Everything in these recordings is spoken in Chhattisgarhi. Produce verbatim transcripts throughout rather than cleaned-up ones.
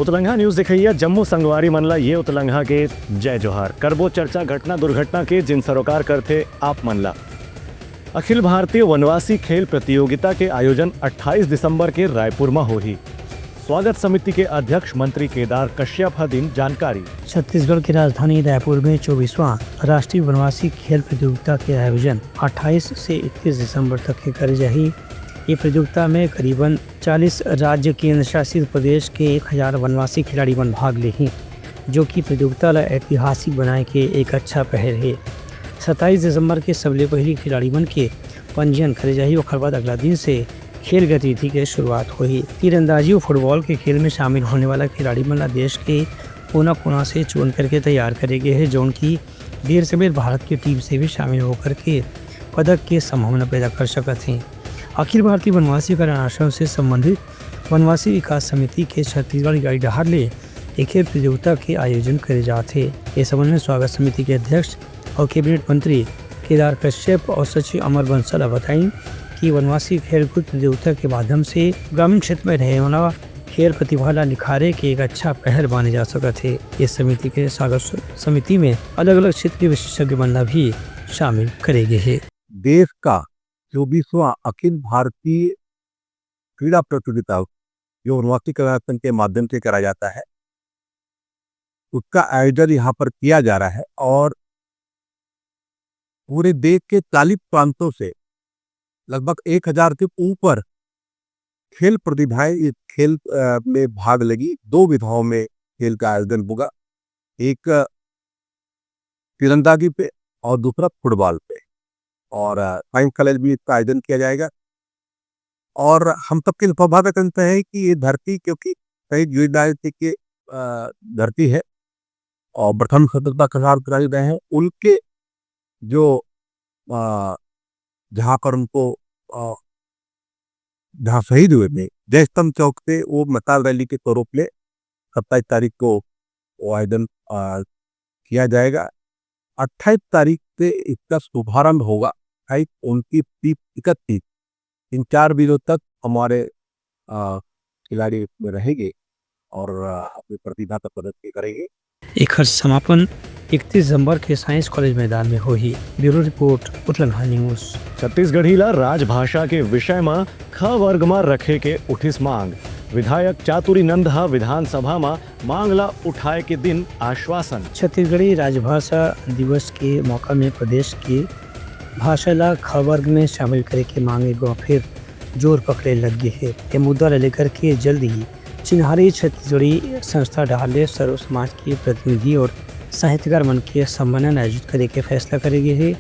उतलंघा न्यूज देखइया जम्मो संगवारी मन ला ये उतलंघा के जय जोहार। करबो चर्चा घटना दुर्घटना के, जिन सरोकार करथे आप मन ला। अखिल भारतीय वनवासी खेल प्रतियोगिता के आयोजन अट्ठाईस दिसंबर के रायपुर म होही। स्वागत समिति के अध्यक्ष मंत्री केदार कश्यप ह दिन जानकारी। छत्तीसगढ़ की राजधानी रायपुर में चौबीसवाँ राष्ट्रीय वनवासी खेल प्रतियोगिता के आयोजन अट्ठाईस से इकतीस दिसंबर तक के करे जाही। ये प्रतियोगिता में करीबन चालीस राज्य केंद्र शासित प्रदेश के एक हजार वनवासी खिलाड़ी मन भाग लेही, जो कि प्रतियोगिता ला ऐतिहासिक बनाए के एक अच्छा पहल हे। सत्ताईस दिसंबर के सबले पहिली खिलाड़ी मन के पंजीयन करे जाही, ओखर बाद अगला दिन से खेल गतिविधि के शुरुआत होही। तीरंदाजी अउ फुटबॉल के खेल में शामिल होने वाला खिलाड़ी मन ला देश के कोना-कोना से चुन करके तैयार करे गे हे, जौन की देर सवेर भारत के टीम से भी शामिल होकर के पदक के संभावना पैदा कर सकत हे। अखिल भारतीय वनवासी कल्याण आश्रम से संबंधित वनवासी विकास समिति के छत्तीसगढ़ इकाई डहार ले ए खेल प्रतियोगिता के आयोजन करे जात हे। ए संबंध में स्वागत समिति के अध्यक्ष अउ कैबिनेट मंत्री केदार कश्यप अउ सचिव अमर बंसल ह बताइन कि वनवासी खेलकूद प्रतियोगिता के माध्यम से ग्रामीण क्षेत्र में रहे वाला खेल प्रतिभा ला निखारे के एक अच्छा पहल माने जा सकत हे। इस समिति के स्वागत स-, समिति में अलग-अलग क्षेत्र के विशेषज्ञ मन ला भी शामिल करे गे हे। देश का चौबीसवाँ अखिल भारतीय क्रीड़ा प्रतियोगिता, जो वनवासी कला संघ के माध्यम से कराया जाता है, उसका आयोजन यहाँ पर किया जा रहा है और पूरे देश के चालीस प्रांतों से लगभग एक हजार के ऊपर खेल प्रतिभाएं इस खेल, अ, में भाग लेगी। दो विधाओं में खेल का आयोजन होगा, एक तीरंदाजी पे और दूसरा फुटबॉल पे। और, अ, साइंस कॉलेज भी इसका आयोजन किया जाएगा। और हम सबके सौभाग्य कहते हैं कि ये धरती, क्योंकि शहीद वीर नारायण सिंह के, अ, धरती है और प्रथम स्वतंत्रता संग्राम सेनानी रहे हैं, उनके जो, अ, जहाँ पर उनको, अ, जहाँ शहीद हुए थे, जय स्तंभ चौक से वो मशाल रैली के स्वरूप में सत्ताईस तारीख को वो आयोजन, अ, किया जाएगा। अट्ठाईस तारीख से इसका शुभारंभ होगा। अट्ठाईस, उनतीस, तीस, इकतीस, इन चार दिनों तक हमारे, अ, खिलाड़ी इसमें रहेंगे और, अ, अपनी प्रतिभा का प्रदर्शन करेंगे। एखर समापन इकतीस दिसंबर के साइंस कॉलेज मैदान में होही। Bureau report, Utlangha news. Chhattisgarhi ला राजभाषा के विषय म ख वर्ग म रखे के उठिस मांग। विधायक चातुरी नंद ह विधानसभा म मांग ला उठाए के दिन आश्वासन। छत्तीसगढ़ी राजभाषा दिवस के मौका में प्रदेश के भाषा ला ख वर्ग में शामिल करे के मांग एक बार फिर जोर पकड़े लग गे हे। ये मुद्दा ला लेकर के जल्द ही चिन्हारी छत्तीसगढ़ी संस्था डहार ले सर्व समाज के प्रतिनिधि और साहित्यकार मन के सम्मेलन आयोजित करे के फैसला करे गे हे।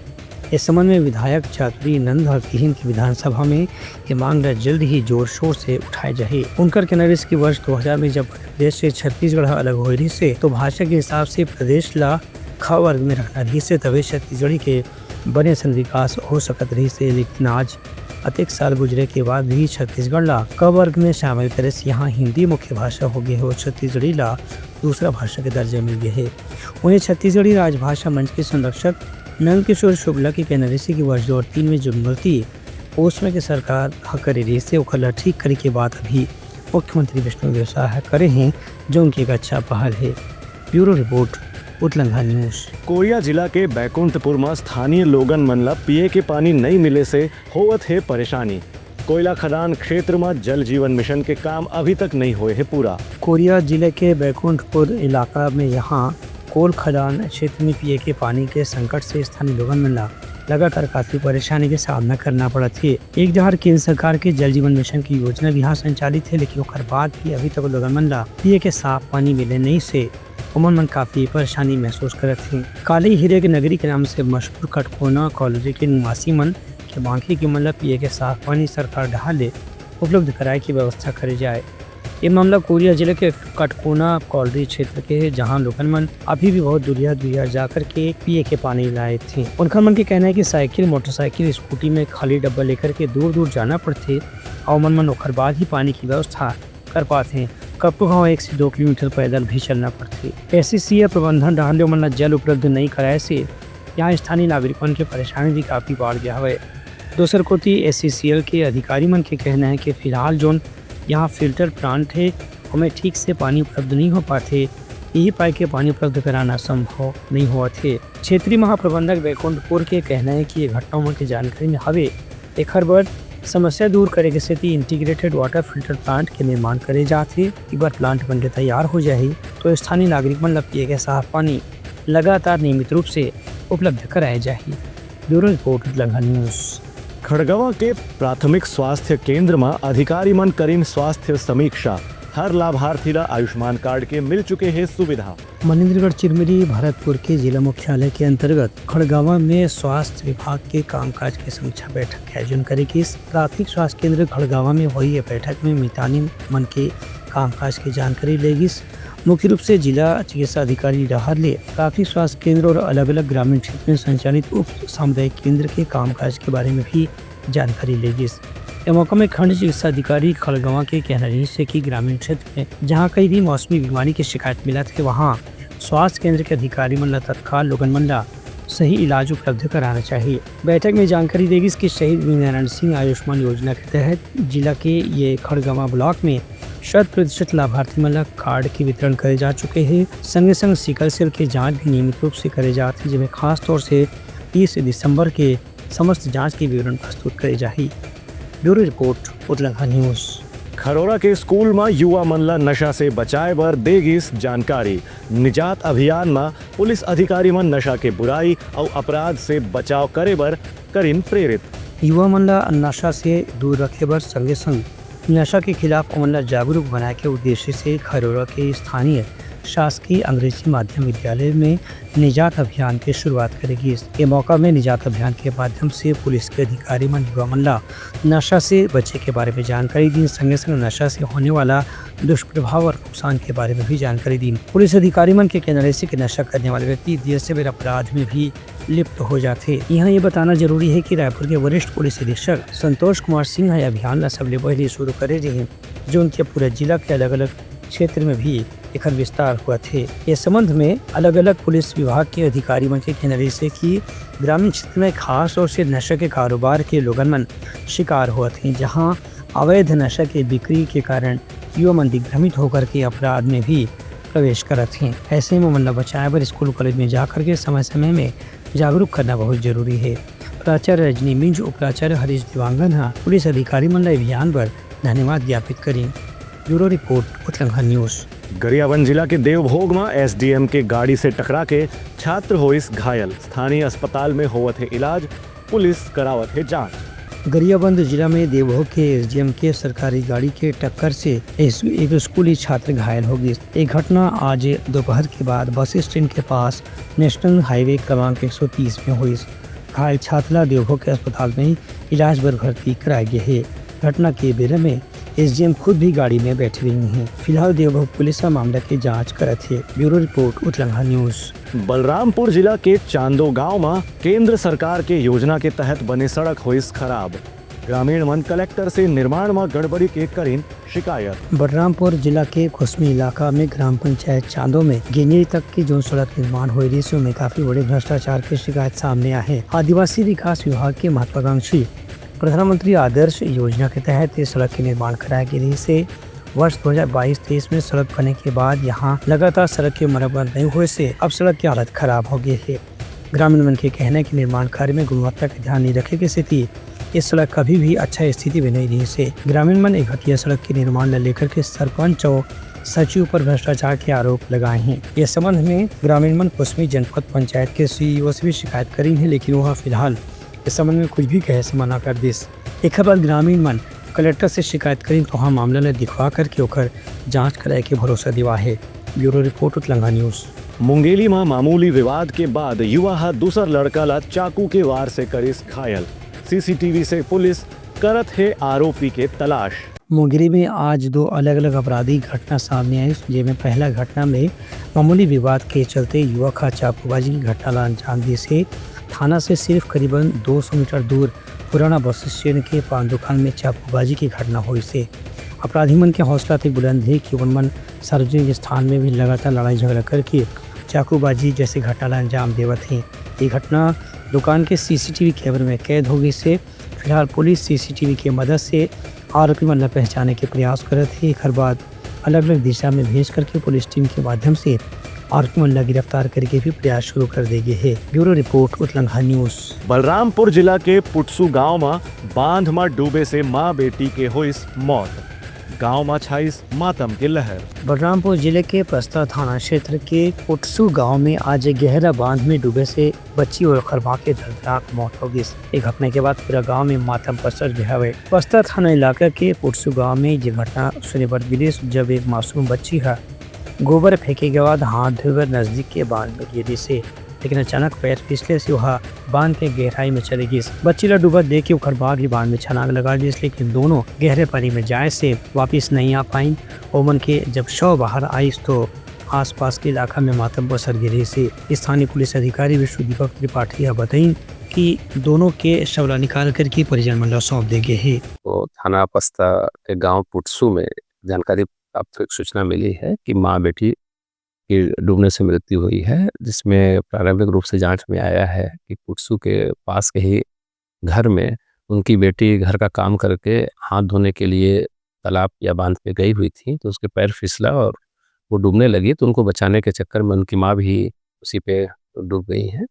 इस संबंध में विधायक चातुरी नंद ह किहिन कि विधानसभा में ये मांग ला जल्द ही जोर शोर से उठाए जाही। उनकर कहना रहिस कि वर्ष दो हजार में जब प्रदेश से छत्तीसगढ़ ह अलग होए रहिस हे, तो भाषा के हिसाब से प्रदेश ला ख वर्ग में रखना रहिस हे, तभे छत्तीसगढ़ी के बने सन विकास हो सकत रहिस हे, लेकिन आज अतेक साल गुजरे के बाद भी छत्तीसगढ़ ला क वर्ग में शामिल करे से यहाँ हिंदी मुख्य भाषा हो गे हे और छत्तीसगढ़ी ला दूसरा भाषा के दर्जा मिल गे हे। वहीं छत्तीसगढ़ी राजभाषा मंच के संरक्षक नंदकिशोर शुक्ला के कहना रहिस कि वर्ष दो हजार तीन में जो गलती उस समय के सरकार ह करे रहिस हे, ओकर ला ठीक करे के बात अभी मुख्यमंत्री विष्णुदेव साय ह करे हे, जो उनके एक अच्छा पहल हे। Bureau report, Utlangha news. Koriya जिला के बैकुंठपुर म स्थानीय लोगन मन ल पिए के पानी नइ मिले से होवत हे परेशानी। कोयला खदान क्षेत्र म जल जीवन मिशन के काम अभी तक नइ होए हे पूरा। कोरिया जिले के बैकुंठपुर इलाका में यहाँ कोल खदान क्षेत्र में पिए के पानी के संकट से स्थानीय लोगन मन ला लगातार काफी परेशानी के सामना करना पड़त हे। एक डहर केंद्र सरकार के जल जीवन मिशन की योजना भी यहाँ संचालित हे, लेकिन ओकर बाद भी अभी तक लोगन मन ला पिए के साफ पानी मिले नइ से ओमन मन काफी परेशानी महसूस करत हे। काली हीरे के नगरी के नाम से मशहूर कटकोना कॉलोनी के निवासी मन के मांग हे कि ओमन ला पिए के साफ पानी सरकार डहार ले उपलब्ध कराए के व्यवस्था करे जाए। ये मामला कोरिया जिले के कटकोना कॉलोनी क्षेत्र के हे, जहां लोगन मन अभी भी बहुत दूरिया दूरिया जाकर के पिए के पानी लाए थे। उनकर मन के कहना है कि साइकिल, मोटरसाइकिल, स्कूटी में खाली डब्बा लेकर के दूर दूर जाना पड़थे और मन मन ओखर बाद ही पानी की व्यवस्था कर पाथे। कतको घाव एक से दो किलोमीटर पैदल भी चलना पड़थे। एससीसीएल प्रबंधन डहार ले ओमन ला जल उपलब्ध नइ कराए से यहाँ स्थानीय नागरिक मन के परेशानी भी काफी बाढ़ गया हवय। दूसर कोति एससीसीएल के अधिकारी मन के कहना है कि फिलहाल जोन यहाँ फिल्टर प्लांट हे, ओमे ठीक से पानी उपलब्ध नहीं हो पाथे, यही पाए के पानी उपलब्ध कराना संभव नहीं होवत हे। क्षेत्रीय महाप्रबंधक बैकुंठपुर के कहना है कि ये घटना मन के जानकारी में हवे, एखर बर समस्या दूर करे के सेती इंटीग्रेटेड वाटर फिल्टर प्लांट के निर्माण करे जात हे। एक बार प्लांट बन के तैयार हो जाही, तो स्थानीय नागरिक मन ल पिए के साफ पानी लगातार नियमित रूप से उपलब्ध कराए जाही। Bureau report, Utlangha news. Khadgawa के प्राथमिक स्वास्थ्य केंद्र म अधिकारी मन करिन स्वास्थ्य समीक्षा, हर लाभार्थी ल आयुष्मान कार्ड के मिल चुके हे सुविधा। मनेंद्रगढ़ चिरमिरी भरतपुर के जिला मुख्यालय के अंतर्गत खड़गवा में स्वास्थ्य विभाग के कामकाज के समीक्षा बैठक के आयोजन करे गिस। प्राथमिक स्वास्थ्य केंद्र खड़गवा में होई ये बैठक में मितानिन मन के कामकाज के जानकारी ले गिस। मुख्य रूप से जिला चिकित्सा अधिकारी डहार ले प्राथमिक स्वास्थ्य केंद्र और अलग-अलग ग्रामीण क्षेत्र में संचालित उप सामुदायिक केंद्र के कामकाज के बारे में भी जानकारी ले गिस। ए मौका में खंड चिकित्सा अधिकारी खड़गवा के कहना रहिस हे कि ग्रामीण क्षेत्र में जहां कहीं भी मौसमी बीमारी के शिकायत मिलत हे, वहां स्वास्थ्य केंद्र के अधिकारी मन ल तत्काल लोगन मन ल सही इलाज उपलब्ध कराना चाहिए। बैठक में जानकारी दे गिस कि शहीद वीरनारायण सिंह आयुष्मान योजना के तहत जिला के ये खड़गवा ब्लॉक में शत प्रतिशत लाभार्थी मन ल कार्ड के वितरण करे जा चुके हे। संगे संग सिकल सेल के जांच भी नियमित रूप से करे जात हे, जेमे खास तौर से तीस दिसंबर के समस्त जांच के विवरण प्रस्तुत करे जाही। Bureau report, Utlangha news. Kharora के स्कूल म युवा मन ल नशा से बचाए बर दे गिस जानकारी। निजात अभियान म पुलिस अधिकारी मन नशा के बुराई अउ अपराध से बचाव करे बर करिन प्रेरित। युवा मन ल नशा से दूर रखे बर संगे संग नशा के खिलाफ ओमन ल जागरूक बनाए के उद्देश्य से खरोरा के स्थानीय शासकीय अंग्रेजी माध्यम विद्यालय में निजात अभियान के शुरुआत करे गिस। ये मौका में निजात अभियान के माध्यम से पुलिस के अधिकारी मन युवा मन ला नशा से बचे के बारे में जानकारी दीन, संगे संग नशा से होने वाला दुष्प्रभाव और नुकसान के बारे में भी जानकारी दीन। पुलिस अधिकारी मन के कहना रहिस कि नशा करने वाले व्यक्ति देर से बेर अपराध में भी लिप्त हो जाथे। यहाँ ये बताना जरूरी है कि रायपुर के वरिष्ठ पुलिस अधीक्षक संतोष कुमार सिंह ह ये अभियान ला सबले पहले शुरू करे रहिन, जो उनके पूरा जिला के अलग-अलग क्षेत्र में भी एकर विस्तार होवत हे। ये संबंध में अलग-अलग पुलिस विभाग के अधिकारी मन के कहना रहिस हे कि ग्रामीण क्षेत्र में खास तौर से नशा के कारोबार के लोगन मन शिकार होवत हे, जहां अवैध नशा के बिक्री के कारण युवा मन दिग्भ्रमित होकर के अपराध में भी प्रवेश करत हे। ऐसे में मन ला बचाए बर स्कूल कॉलेज में जाकर के समय-समय में जागरूक करना बहुत जरूरी हे। प्राचार्य रजनी मिंज, उपराचार्य हरीश देवांगन ह पुलिस अधिकारी मन ला अभियान बर धन्यवाद ज्ञापित करिन। Bureau report, Utlangha news. Gariaband जिला के देवभोग म एसडीएम के गाड़ी से टकरा के छात्र होइस घायल, स्थानीय अस्पताल में होवत हे इलाज, पुलिस करावत हे जांच। गरियाबंद जिला में देवभोग के एसडीएम के सरकारी गाड़ी के टक्कर से एस-, एक स्कूली छात्र घायल हो गिस। ये घटना आज दोपहर के बाद बस स्टैंड के पास नेशनल हाईवे क्रमांक एक सौ तीस में होइस। घायल छात्र ला देवभोग के अस्पताल में इलाज बर भर्ती कराए गे हे। घटना के बेरा में एसडीएम खुद भी गाड़ी में बैठे रहिन हे। फिलहाल देवभोग पुलिस ह मामला के जांच करत हे। Bureau report, Utlangha news. Balrampur जिला के चांदो गांव म केंद्र सरकार के योजना के तहत बने सड़क होइस खराब। ग्रामीण मन कलेक्टर से निर्माण म गड़बड़ी के करिन शिकायत। बलरामपुर जिला के कुसमी इलाका में ग्राम पंचायत चांदो में गेंगेरी तक की जो सड़क निर्माण होए रहिस, ओमे काफी बड़े भ्रष्टाचार के शिकायत सामने आए हे। आदिवासी विकास विभाग के महत्वाकांक्षी प्रधानमंत्री आदर्श योजना के तहत ये सड़क के निर्माण कराए गे रहिस हे। वर्ष दो हज़ार बाईस तेईस में सड़क बने के बाद यहाँ लगातार सड़क के मरम्मत नहीं होए से अब सड़क की हालत खराब हो गई हे। ग्रामीण मन के कहना हे कि निर्माण कार्य में गुणवत्ता के ध्यान नहीं रखे के सेती ये सड़क कभी भी अच्छा स्थिति में नहीं रहिस हे। ग्रामीण मन ए घटिया सड़क के निर्माण ला लेकर के सरपंच अउ सचिव पर भ्रष्टाचार के आरोप लगाए हे। ये संबंध में ग्रामीण मन कुसमी जनपद पंचायत के सीईओ से भी शिकायत करिन हे, लेकिन वह फिलहाल इस संबंध में कुछ भी कहे से मना कर दिस। एखर बाद ग्रामीण मन कलेक्टर से शिकायत करिन, तो वहाँ मामला ल दिखवा करके ओकर जांच कराए के भरोसा दिवा हे। Bureau report, Utlanga news. Mungeli म मामूली विवाद के बाद युवा ह दूसर लड़का ला चाकू के वार से करिस घायल। सीसीटीवी से पुलिस करत हे आरोपी के तलाश। मुंगेली में आज दो अलग-अलग आपराधिक घटना सामने आइस, जेमे पहला घटना में मामूली विवाद के चलते युवक ह चाकूबाजी की घटना ला अंजाम दिस हे। थाना से सिर्फ करीबन दो सौ मीटर दूर पुराना बस स्टैंड के पान दुकान में चाकूबाजी की घटना होइस हे। अपराधी मन के हौसला अतेक बुलंद हे कि उन मन सार्वजनिक स्थान में भी लगातार लड़ाई झगड़ा करके चाकूबाजी जैसे घटना ला अंजाम देवत हे। ये घटना दुकान के सीसीटीवी कैमरे में कैद हो गई से। फिलहाल पुलिस सीसीटीवी के मदद से आरोपी मन ला पहचाने के प्रयास करत हे। एखर बाद अलग-अलग दिशा में भेज करके पुलिस टीम के माध्यम से आरोपी मन ला गिरफ्तार करे के भी प्रयास शुरू कर दे गे हे। Bureau report, Utlangha news. Balrampur जिला के पुटसू गांव म बांध म डूबे से मां बेटी के होइस मौत। गांव म छाइस मातम के लहर। बलरामपुर जिले के पस्ता थाना क्षेत्र के पुटसू गांव में आज गहरा बांध में डूबे से बच्ची और ओखर मां के दर्दनाक मौत हो गिस। ये घटना के बाद पूरा गांव में मातम पसर गे हवे। पस्ता थाना इलाका के पुटसू गांव में ये घटना सुने बर मिलिस, जब एक मासूम बच्ची ह गोबर फेंके के बाद हाथ धोए बर नजदीक के बांध में गिरिस हे, लेकिन अचानक पैर फिसले से ओहा बांध के गहराई में चले गिस। बच्ची ला डूबत देख के ओखर मां भी बांध में छलांग लगा दिस, लेकिन दोनों गहरे पानी में जाए से वापिस नहीं आ पाइन। ओमन के जब शव बाहर आइस, तो आसपास के इलाका में मातम पसर गे रिहिस हे। स्थानीय पुलिस अधिकारी विष्णु दीपक त्रिपाठी ह बताइन कि दोनों के शव ला निकाल करके परिजन मन ला सौंप दे गे हे। तो थाना पस्ता के गांव पुटसू में जानकारी प्राप्त हुई, सूचना मिली है कि मां बेटी की डूबने से मृत्यु हुई है, जिसमें प्रारंभिक रूप से जांच में आया है कि पुटसू के पास के ही घर में उनकी बेटी घर का काम करके हाथ धोने के लिए तालाब या बांध पे गई हुई थी, तो उसके पैर फिसला और वो डूबने लगी। तो उनको बचाने के चक्कर में उनकी माँ भी उसी पे डूब गई हैं।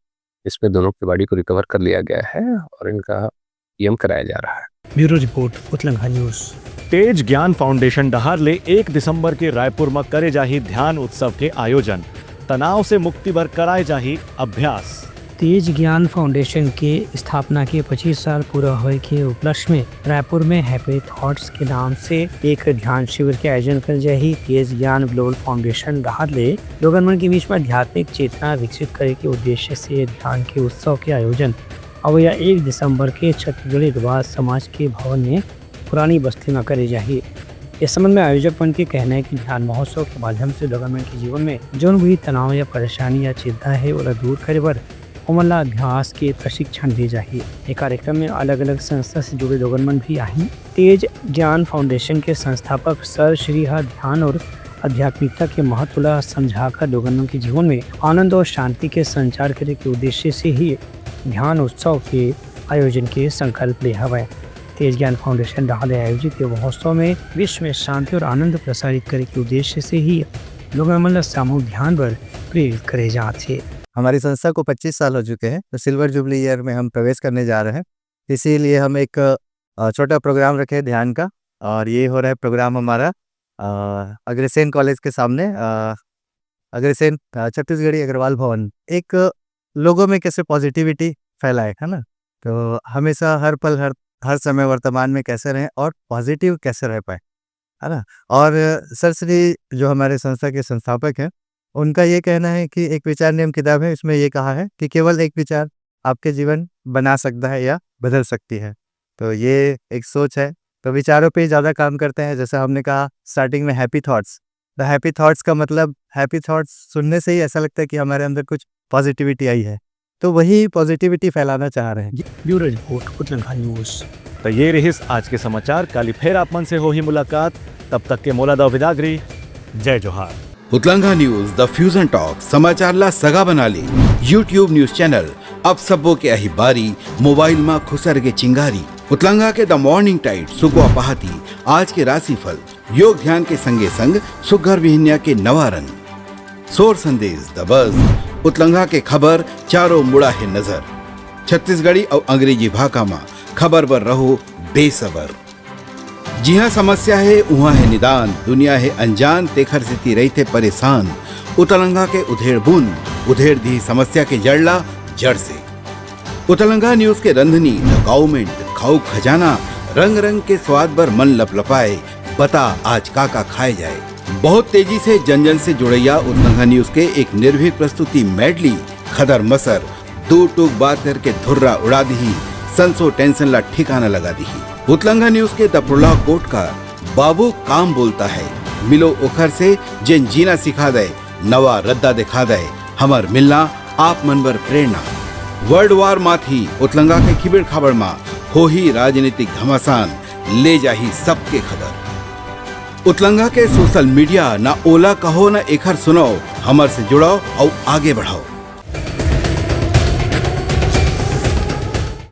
इसमें दोनों की बॉडी को रिकवर कर लिया गया है और इनका पीएम कराया जा रहा है। Bureau report, Utlangha news. Tej Gyan foundation डहार ले एक दिसंबर के रायपुर म करे जाही ध्यान उत्सव के आयोजन। तनाव से मुक्ति बर कराए जाही अभ्यास। तेज ज्ञान फाउंडेशन के स्थापना के पच्चीस साल पूरा होए के उपलक्ष्य में रायपुर में हैप्पी थॉट्स के नाम से एक ध्यान शिविर के आयोजन करे जाही। तेज ज्ञान ग्लोबल फाउंडेशन डहार ले लोगन मन के बीच में आध्यात्मिक चेतना विकसित करे के उद्देश्य से ध्यान के उत्सव के आयोजन अवइया एक दिसंबर के छत्तीसगढ़ी अग्रवाल समाज के भवन में पुरानी बस्ती म करे जाही। इस संबंध में आयोजक मन के कहना है कि ध्यान महोत्सव के माध्यम से लोगन मन के जीवन में जौन भी तनाव या परेशानी या चिंता है, ओला दूर करे बर ओमन ला अभ्यास के प्रशिक्षण दे जाही। ये कार्यक्रम में अलग-अलग संस्था से जुड़े लोगन मन भी आही। तेज ज्ञान फाउंडेशन के संस्थापक सर श्री ह ध्यान और आध्यात्मिकता के महत्व ला समझाकर लोगन मन के जीवन में आनंद और शांति के संचार करे के उद्देश्य से ही ध्यान उत्सव के आयोजन के संकल्प ले हवय। तेज ज्ञान फाउंडेशन डहार ले आयोजित ये महोत्सव में विश्व में शांति और आनंद प्रसारित करे के उद्देश्य से ही लोगन मन ला सामूहिक ध्यान बर प्रेरित करे जात हे। हमारी संस्था को पच्चीस साल हो चुके हैं, तो सिल्वर जुबली ईयर में हम प्रवेश करने जा रहे हैं। इसीलिए हम एक अ, छोटा प्रोग्राम रखे हैं ध्यान का, और ये हो रहा है प्रोग्राम हमारा अ, अग्रसेन कॉलेज के सामने, अ, अग्रसेन अ, छत्तीसगढ़ी अग्रवाल भवन। एक लोगों में कैसे पॉजिटिविटी फैलाए, है ना? तो हमेशा हर पल, हर हर समय वर्तमान में कैसे रहें और पॉजिटिव कैसे रह पाए, है ना? और सर श्री जो हमारे संस्था के संस्थापक हैं, उनका ये कहना है कि एक विचार नियम किताब है, इसमें ये कहा है कि केवल एक विचार आपके जीवन बना सकता है या बदल सकती है। तो ये एक सोच है। तो विचारों पे ही ज़्यादा काम करते हैं। जैसे हमने कहा स्टार्टिंग में, हैप्पी थॉट्स। तो हैप्पी थॉट्स का मतलब, हैप्पी थॉट्स सुनने से ही ऐसा लगता है कि हमारे अंदर कुछ पॉजिटिविटी आई है, तो वही पॉजिटिविटी फैलाना चाह रहे हैं। Bureau report, Utlangha news. तो ये रिहिस आज के समाचार। काली फेर आप मन से होही मुलाकात, तब तक के मोला दव बिदागरी। जय जोहार। उतलंघा न्यूज, द फ्यूजन टॉक, समाचार ला सगा बना ले। YouTube न्यूज चैनल, अब सबो के अही बारी, मोबाइल मा खुसर के चिंगारी। उतलंघा के द मॉर्निंग टाइड, सुकवा पहाती, आज के राशिफल, योग ध्यान के संगे संग सुग्घर बिहनिया के नवा रंग। सोर संदेश, द बज, उतलंघा के खबर, चारों मुड़ा हे नजर। छत्तीसगढ़ी अउ अंग्रेजी भाखा मा खबर बर रहो बेसबर। जिहाँ समस्या हे, उहाँ हे निदान, दुनिया हे अनजान, तेखर सेती रहिथे परेशान। उतलंघा के उधेड़ बुन, उधेड़ दिही समस्या के जड़ ला जड़ से। उतलंघा न्यूज के रंधनी, द गाउमेंट, खाऊ खजाना, रंग रंग के स्वाद बर मन लपलपाए, बता आज का का खाए जाए। बहुत तेजी से जन जन से जुड़ैया उतलंघा न्यूज के एक निर्भीक प्रस्तुति मेडली, खदर मसर, दू टूक बात करके धुर्रा उड़ा दिही, संसो टेंशन ला ठिकाना लगा दिही। उतलंघा न्यूज के द प्रोलॉग कोट का बाबू काम बोलता है, मिलो ओखर से जेन जीना सिखा दे, नवा रद्दा दिखा दे, हमर मिलना आप मन बर प्रेरणा। वर्ल्ड वार माथी उतलंगा के खिबेड़ खाबड़ मा होही राजनीतिक घमासान, ले जाही सबके खबर। उतलंगा के सोशल मीडिया, ना ओला कहो ना एखर सुनाओ, हमर से जुड़ाओ अउ आगे बढ़ाओ।